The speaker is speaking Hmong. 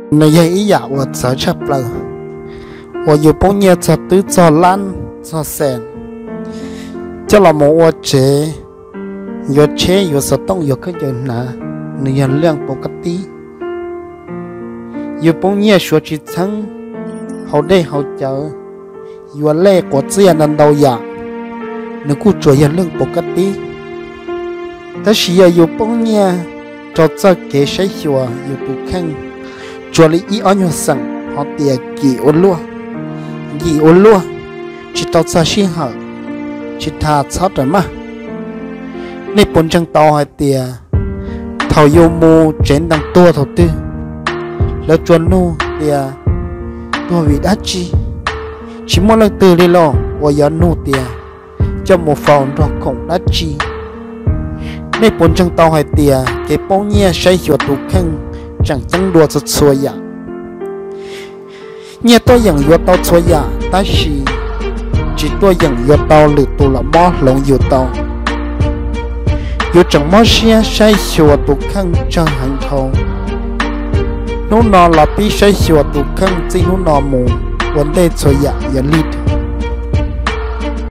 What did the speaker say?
Nws yog ib yam uas txawv tshaj plaws, uas yus poob nyiaj txog twb txog lab txog xees, coj los mus ua tsev, yuav tsheb yuav xov tooj yuav khaub ncaws hnav, nws yog leej pov kab tib. Yus poob nyiaj suav tsis txheeb, haus dej haus cawv, yuav lej quav txiaj ntau ntau yam, nws kuj tsuas yog leej pov kab tib. Tab sis yog yus poob nyiaj rau txoj kev saib xyuas yus tus kheej, tsuas li ib ob nyuag xeem hos tias kim ua luaj, yim ua luaj, tsis tau txog sij hawm, tsis tas txhob rawm maj. Nej puas ntseeg tau hais tias thaum yus mus tsev ntees tuag thaum twg, lawv tsuas nug tias tuag vim dab tsi? Tsis muaj leej twg li los uas yuav nug tias coj mus faus nrog khoom dab tsi. Nej puas ntseeg tau hais tias kev poob nyiaj saib xyuas tus kheej tseem ceeb dua txhua txhua yam? Nyiaj tuaj yeem yuav tau txhua yam tab sis tsis tuaj yeem yuav tau lwm tus los mob hloov yus tau. Yus tseem mob siab saib xyuas tus kheej tsawg heev dhau. Hnub no los pib saib xyuas tus kheej, txij hnub no mus ua ntej txhua yam yuav lig